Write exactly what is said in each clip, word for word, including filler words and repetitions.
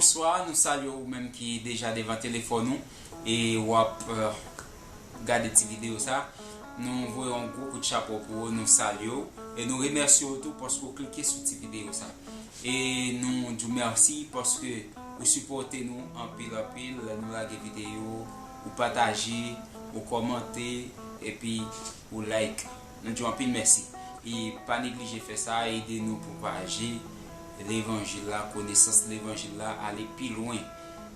Bonswa, nou salye ou menm ki deja devan telefòn ou e w ap, eh, gade ti videyo sa. Nou voye yon gwo kout chapo pou ou, nou salye ou e nou remèsye ou tou paske w klike sou ti videyo sa. E nou di w mèsi paske ou sipòte nou anpil, anpil, lè nou lage videyo, ou pataje, ou kòmante, epi ou like. Nou di w anpil mèsi. E pa neglije fè sa, ede nou pwopaje levanjil la, konesans levanjil la ale pi lwen.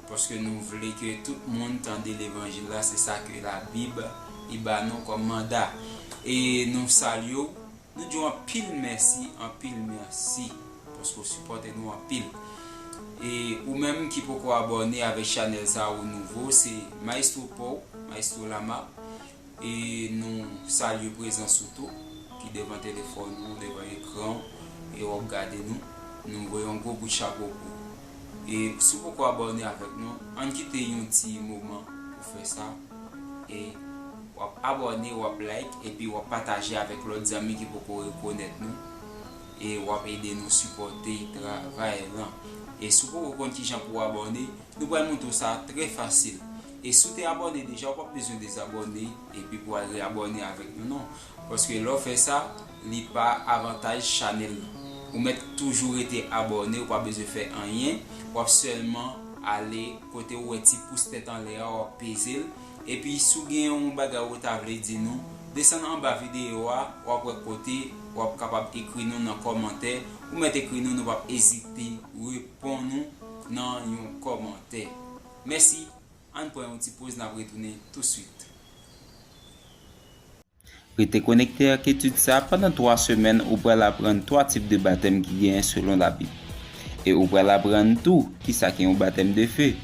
Paske nou vle ke tout moun tande levanjil la, se sa ke Labib li ba nou kòm manda. E nou salye w, nou di w anpil mèsi, anpil mèsi, paske w sipòte nou anpil. E ou menm ki poko abòne avèk chanèl sa, ou nouvo, se Maestro Paul, Maestro Lama. E nou salye prezans ou tou, ki devan telefòn ou, devan ekran ou, e w ap gade nou. Nou voye yon gwo bout chapo pou ou. E si w poko abòne avèk nou, ann kite yon ti moman pou fè sa. E w ap abòne, w ap like, epi w ap pataje avèk lòt zanmi ki poko rekonèt nou. E w ap ede nou sipòte travay lan. E si w poko konn kijan pou w abòne, nou pral montre w sa trè fasil. E si w te abòne deja, ou p ap bezwen dezabòne epi pou al reabòne avèk nou, non. Paske lè w fè sa, li pa avantaj chanèl lan. Ou mèt toujou rete abòne, ou pa bezwen fè anyen. W ap sèlman ale kote ou wè ti pous tèt anlè a, w ap peze l. Epi si w gen yon bagay ou ta vle di nou, desann anba videyo a, w ap wè kote w ap kapab ekri nou nan kòmantè. Ou mèt ekri nou, nou p ap ezite reponn ou nan yon kòmantè. Mèsi, ann pran yon ti poz, n ap retounen touswit. Rete konekte ak etid sa a pandan twa semèn, ou pral aprann twa tip de batèm ki genyen selon Labib. E ou pral aprann tou kisa ki yon batèm de fe.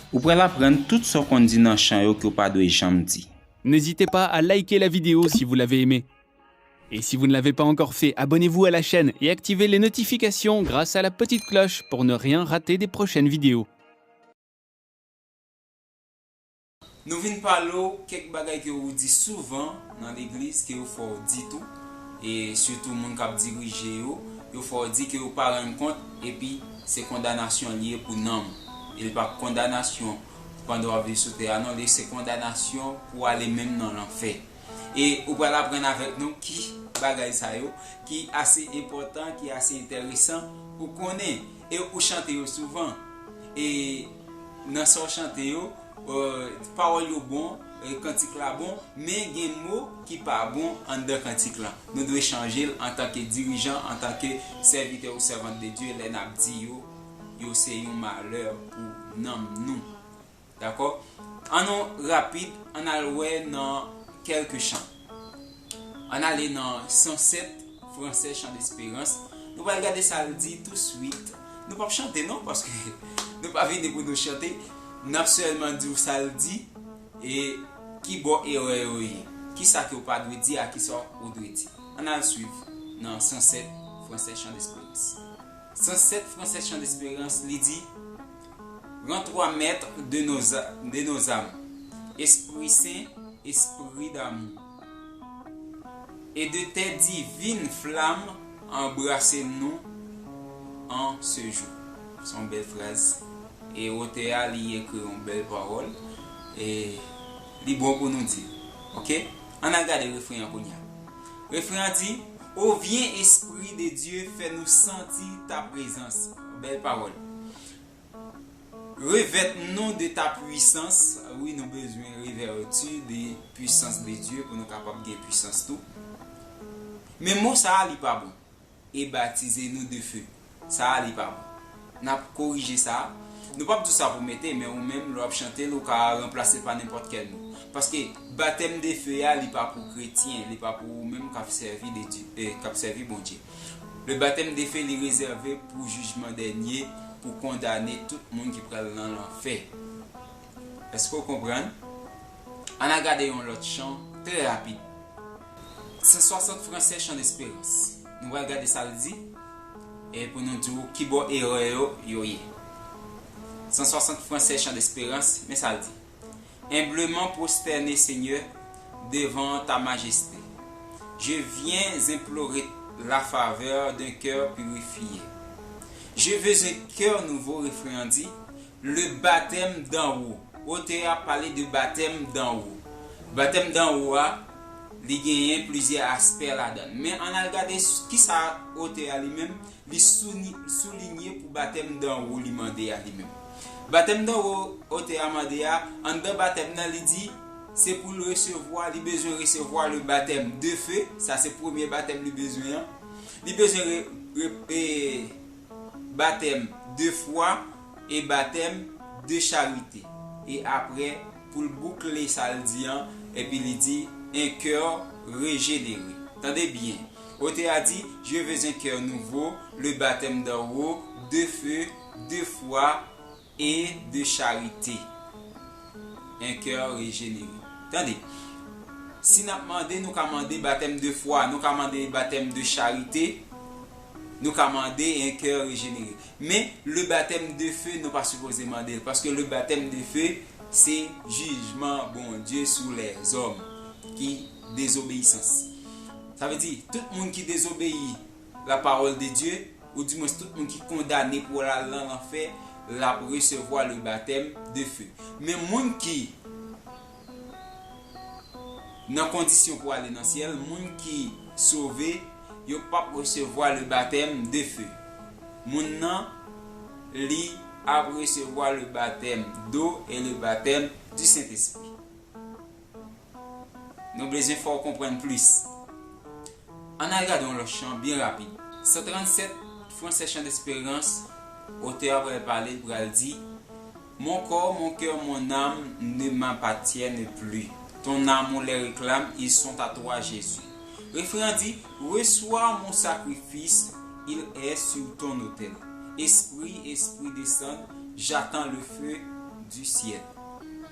Ou pral aprann tout sa w konn di nan chan yo ke w pa dwe janm di. N'hésitez pas à liker la vidéo si vous l'avez aimée. Et si vous ne l'avez pas encore fait, abonnez-vous à la chaîne et activez les notifications grâce à la petite cloche pour ne rien rater des prochaines vidéos. Nou vin pale w kèk bagay ke ou di souvan nan legliz, ke yo fè w di tou, e sitou moun k ap dirije yo, yo fè w di ke yo pa rann kont, epi se kondanasyon li ye pou nanm ou. E li pa kondanasyon pandan w ap viv sou tè a, non, li se kondanasyon pou w ale menm nan lanfè. E ou pral aprann avèk nou ki bagay sa yo, ki ase enpòtan, ki ase enteresan pou konnen. E ou chante yo souvan. E nan sa w chante yo, eh, pawòl yo bon, eh, kantik la bon, men gen mo ki pa bon anndan kantik lan. Nou dwe chanje l antanke dirijan, antanke sèvitè ou sèvant de Dye, lè n ap di yo, yo se yon malè pou nanm nou. Dakò? Ann nou rapid, ann al wè nan kèlke chan. Ann ale nan san sèt fransè Chan Desperans. Nou pral gade sa l di touswit. Nou p ap chante non, paske nou pa vini pou nou chante. N ap sèlman di w sa l di e ki bò erè yo ye. Kisa ke w pa dwe di a kisa w dwe di. Ann al swiv nan san sèt fransè Chan Desperans. San sèt fransè Chan Desperans, li di, Rends-toi maître de nos, a- de nos âmes, Esprit Saint, Esprit d'amour, et de tes divines flammes, embrassez-nous en ce jour. Se yon bèl fraz. E otè a, li ekri yon bèl pawòl. E li bon pou nou di l. Oke? Ann al gade refren an kounye a. Refren an di, Oh, viens, Esprit de Dieu, fais-nous sentir ta présence. Bèl pawòl. Revêt-nous de ta puissance. Wi, nou bezwen revèti de pwisans de Dye pou nou kapab gen pwisans tou. Men mo sa a, li pa bon. Et baptisez-nous de feu. Sa a, li pa bon. N ap korije sa a. Nou p ap di w sa pou mete, men ou menm, lè w ap chante l, ou ka ranplase l pa nenpòt kèl mo. Paske batèm de fe a, li pa pou kretyen, li pa pou ou menm k ap sèvi de Dye, eh, k ap sèvi Bondye. Le baptême de feu, li rezève pou jijman dènye, pou kondane tout moun ki pral nan lanfè. Èske w konprann? Ann al gade yon lòt chan trè rapid. San swasant fransè Chan Desperans. Nou pral gade sa l di, e pou nou di w ki bò erè yo, yo ye. San swasant fransè Chan Desperans, men sa l di. Humblement prosterné, Seigneur, devant ta majesté. Je viens implorer la faveur d'un cœur purifié. Je veux un cœur nouveau, refren an di, Le baptême d'en haut. Otè a pale de batèm d'en haut. Batèm d'en haut a, li genyen plizyè aspè ladan l. Men ann al gade s- kisa otè a li menm, li souni- soulinye pou batèm d'en haut li mande a li menm. Batèm d'en haut otè a mande a, anndan batèm nan li di, se pou l resevwa, li bezwen resevwa le baptême de feu, sa se premye batèm li bezwen an. Li bezwen re- re- e, batèm de fwa e batèm de charite. E apre, pou l boukle sa l di an, epi li di, un cœur régénéré. Tande byen. Otè a di, je veux un cœur nouveau, le baptême d'en haut, de feu, de foi et de charité. Un cœur régénéré. Tande. Si n ap mande, nou ka mande batèm de fwa, nou ka mande batèm de charite, nou ka mande un cœur régénéré. Men, le baptême de feu, nou pa sipoze mande l. Paske le baptême de feu, se jijman Bondye sou lèzòm ki dezobeyisans. Sa vle di, tout moun ki dezobeyi la parole de Dieu, ou dimwens tout moun ki kondane pou al nan lanfè, l ap resevwa le baptême de feu. Men moun ki nan kondisyon pou ale nan syèl, moun ki sove, yo p ap resevwa le baptême de feu. Moun nan, li ap resevwa le baptême d'eau et le baptême du Saint-Esprit. Nou bezwen fè w konprann plis. Ann al gade yon lòt chan byen rapid. San trannsèt, Fransè Chan Desperans, otè a pral pale, li pral di, Mon corps, mon cœur, mon âme ne m'appartiennent plus. Ton amour les réclame, ils sont à toi, Jésus. Refren an di, Reçois mon sacrifice, il est sur ton autel. Esprit, esprit, descend, j'attends le feu du ciel.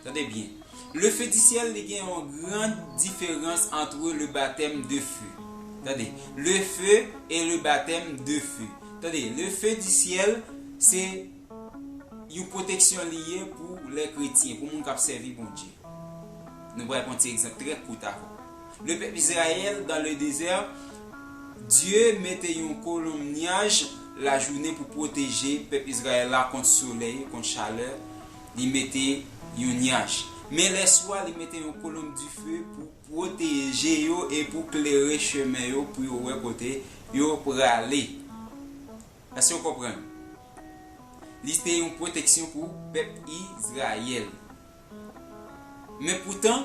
Tande byen. Le feu du ciel, li gen yon gran diferans antre le baptême de feu. Tande. Le feu et le baptême de feu. Tande. Le feu du ciel, se yon pwoteksyon li ye pou lè kretyen, pou moun k ap sèvi Bondye. Nou pral pran ti egzanp trè kout avè w. Le pèp Izrayèl dan le dezè, Dye mete yon kolonb nyaj lajounen pou pwoteje pèp Izrayèl la kont solèy, kont chalè. Li mete yon nyaj. Men lèswa, li mete yon kolonb dife pou pwoteje yo e pou klere chemen yo, pou yo wè kote yo prale. Èske w konprann? Li te yon pwoteksyon pou pèp Izrayèl. Men poutan,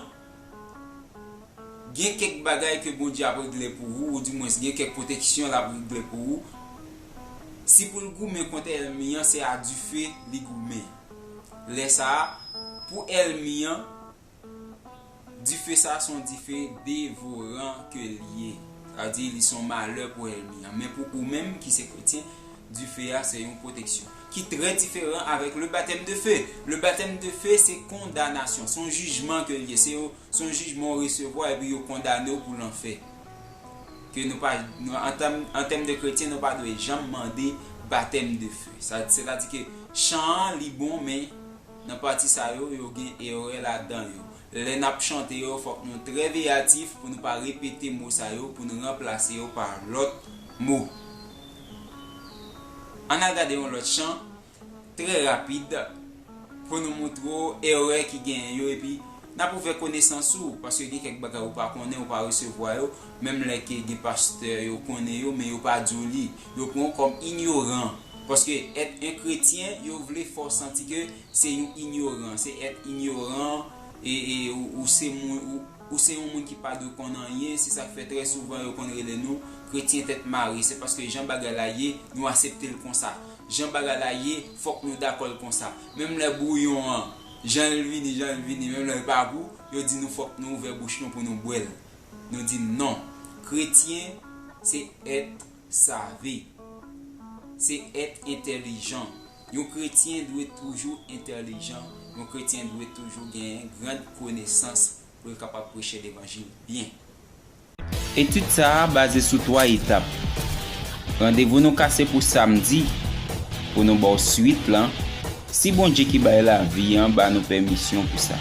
gen kèk bagay ke Bondye ap regle pou ou, oudimwens gen kèk pwoteksyon l ap regle pou ou. Si pou l goumen kont ènmi an, se a dife li goumen. Lè sa a, pou ènmi an, dife sa a se yon dife devoran ke l ye. Sa vle di, li se yon malè pou ènmi an. Men pou ou menm ki se kretyen, dife a se yon pwoteksyon. Ki trè diferan avèk le baptême de feu. Le baptême de feu, se kondanasyon, se yon jijman ke l ye. Se yon, se yon jijman w resevwa epi yo kondane w pou lanfè. Ke nou pa, nou, an tèm, an tèm de kretyen, nou pa dwe janm mande batèm de feu. Sa, sètadi ke chan an, li bon, men nan pati sa yo, yo gen erè ladan yo. Lè n ap chante yo, fòk nou trè veyatif pou nou pa repete mo sa yo, pou nou ranplase yo pa lòt mo. Ann al gade yon lòt chan, trè rapid, pou nou montre w erè ki genyen yo, epi n ap ouvè konesans ou, paske gen kèk bagay ou pa konnen, ou pa resevwa yo, menm lè ke gen pastè yo konnen yo, men yo pa di w li, yo pran w kòm inyoran. Paske èt en kretyen, yo vle fè w santi ke se yon inyoran, se èt inyoran, e, e ou, ou se moun, ou, ou se yon moun ki pa dwe konn anyen, se sa k fè trè souvan yo konn rele nou kretyen tèt mare. Se paske jan bagay la ye, nou aksepte l konsa. Jan bagay la ye, fòk nou dakò l konsa. Menm lè bouyon an, jan l vini, jan l vini, menm lè l pa gou, yo di nou fòk nou ouvè bouch nou pou nou bwè l. Nou di non. Kretyen se èt save. Se èt entèlijan. Yon kretyen dwe toujou entèlijan. Yon kretyen dwe toujou genyen gran konesans pou l kapab preche levanjil byen. Etid sa a baze sou twa etap. Randevou nou kase pou samdi pou nou ba w swit lan, si Bondye ki bay lavi an ba nou pèmisyon pou sa.